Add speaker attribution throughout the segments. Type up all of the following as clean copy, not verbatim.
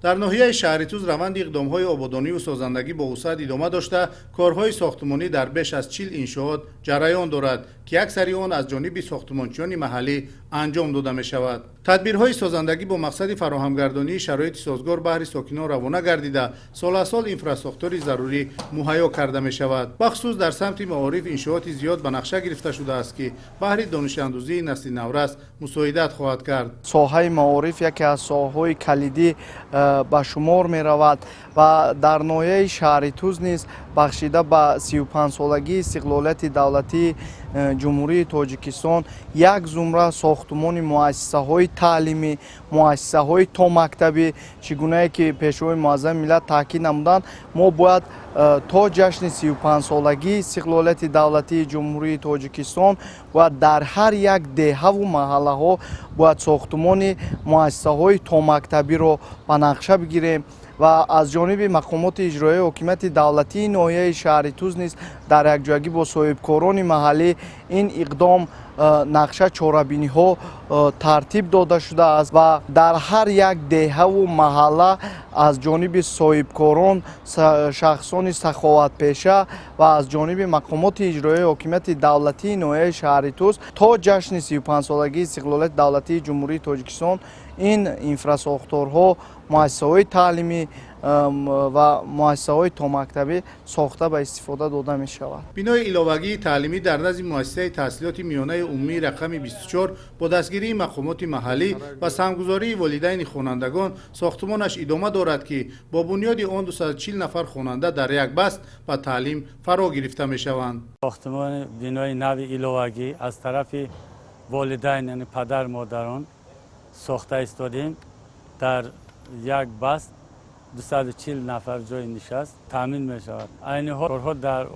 Speaker 1: Дар ноҳияи Шаҳритуз раванди иқдомҳои ободониву созандагӣ бо вусъат идома дошта, корҳои сохтмонӣ дар беш аз 40 иншоот ҷараён дорад, ки аксари он аз ҷониби сохтмончиёни маҳаллӣ анҷом дода мешавад. Тадбирҳои созандагӣ бо мақсади фароҳамгардонии шароити созгор баҳри сокинон равона гардида, сол аз сол инфрасохтори зарурӣ муҳайё карда мешавад. Бахусус дар самти маориф иншооти зиёд ба нақша гирифта шудааст, ки баҳри донишандӯзии насли наврас мусоидат хоҳад кард.
Speaker 2: Соҳаи маориф яке аз соҳаҳои калидӣ ба шумор меравад ва дар ноҳияи Шаҳритуз низ бахшида ба 35-солагии истиқлолияти давлатии Ҷумҳурии Тоҷикистон як зумра сохтумони муассисаҳои таълимӣ, муассисаҳои томактабӣ, чӣ гунае ки Пешвои муаззами миллат таъкид намуданд, мо бояд то ҷашни 35-солагии истиқлолияти давлатии Ҷумҳурии Тоҷикистон бояд дар ҳар як деҳаву маҳаллаҳо бояд сохтумони муассисаҳои томактабиро ба нақша бигирем. Ва аз ҷониби мақомоти иҷроияи ҳокимияти давлатии ноҳияи Шаҳритуз низ дар якҷоягӣ бо соҳибкорони маҳаллӣ ин иқдом, нақша, чорабиниҳо тартиб дода шудааст ва дар ҳар як деҳаву маҳалла аз ҷониби соҳибкорон, шахсони саховатпеша ва аз ҷониби мақомоти иҷроияи ҳокимияти давлатии ноҳияи Шаҳритуз то ҷашни 35-солагии истиқлолияти давлатии Ҷумҳурии Тоҷикистон ин инфрасохторҳо, муассисаҳои таълимӣ ва муассисаҳои томактабӣ сохта ба истифода дода мешавад.
Speaker 1: Бинои иловагии таълимӣ дар назди муассисаи таҳсилоти миёнаи умумии рақами 24 бо дастгирии мақомоти маҳаллӣ ва саҳмгузории волидайни хонандагон сохтмонаш идома дорад, ки бо бунёди он 240 нафар хонанда дар як баст ба таълим фаро гирифта мешаванд.
Speaker 3: Сохтмони бинои нави иловагӣ аз тарафи волидайн, яъне падар модарон сохта истодем. Дар як баст 240 нафар ҷои нишаст таъмин мешавад. Айни ҳол корҳо дар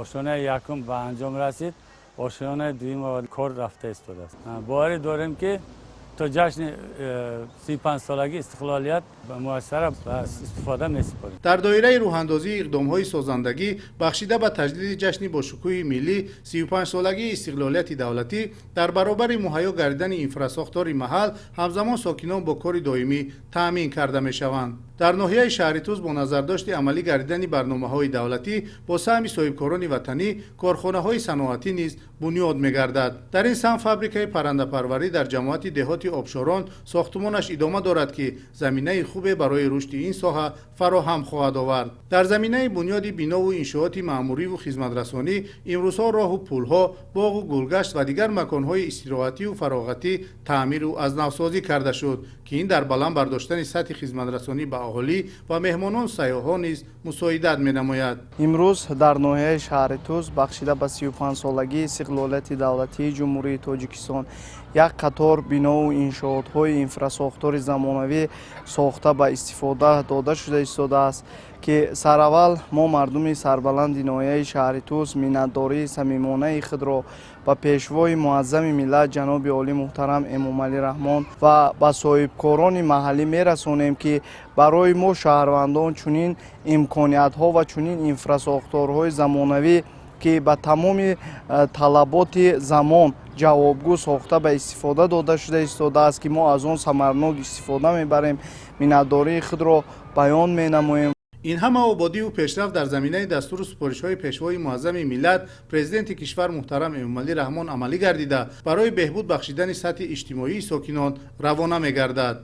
Speaker 3: ошёнаи якум ба анҷом расид, ошёнаи дуюм кор рафта истодааст. Боварӣ дорем, ки то ҷашни 35-солагии истиқлолият муассисаро ба истифода месупорем.
Speaker 1: Дар доираи рӯҳандозии иқдомҳои созандагӣ бахшида ба таҷлили ҷашни бошукӯҳи миллӣ, 35-солагии истиқлолияти давлатӣ, дар баробари муҳайё гардидани инфрасохтори маҳал, ҳамзамон сокинон бо кори доимӣ таъмин карда мешаванд. Дар ноҳияи Шаҳритуз бо назардошти амалӣ гардидани барномаҳои давлатӣ бо саҳми соҳибкорони ватанӣ корхонаҳои саноатӣ низ бунёд мегардад. Дар ин самт фабрикаи паррандапарварӣ дар ҷамоати деҳоти Обшорон сохтмонаш идома дорад, ки заминаи хубе барои рушди ин соҳа фароҳам хоҳад овард. Дар заминаи бунёди бинову иншооти маъмуриву хизматрасонӣ имрӯзҳо роҳу пулҳо, боғу гулгашт ва дигар маконҳои истироҳативу фароғатӣ таъмиру аз навсозӣ карда шуд, ки ин дар баланд бардоштани сатҳи хизматрасонӣ ба аҳолӣ ва меҳмонон, сайёҳон низ мусоидат менамояд.
Speaker 2: Имрӯз дар ноҳияи Шаҳритуз бахшида ба 35-солагии истиқлолияти давлатии Ҷумҳурии Тоҷикистон як қатор бинову иншоотҳои инфрасохтори замонавӣ сохта ба истифода дода шуда истодааст, ки сараввал мо, мардуми сарбаланди ноҳияи Шаҳритуз, миннатдории самимонаи худро ба Пешвои муаззами миллат, ҷаноби олӣ муҳтарам Эмомалӣ Раҳмон ва ба соҳибкорони маҳаллӣ мерасонем, ки барои мо шаҳрвандон чунин имкониятҳо ва чунин инфрасохторҳои замонавӣ, ки ба тамоми талаботи замон ҷавобгӯ сохта ба истифода дода шуда истодааст, ки мо аз он самарнок истифода мебарем, миннатдории худро баён менамоем.
Speaker 1: Ин ҳама ободиву пешрафт дар заминаи дастуру супоришҳои Пешвои муаззами миллат, Президенти кишвар муҳтарам Эмомалӣ Раҳмон амалӣ гардида, барои беҳбуд бахшидани сатҳи иҷтимоии сокинон равона мегардад.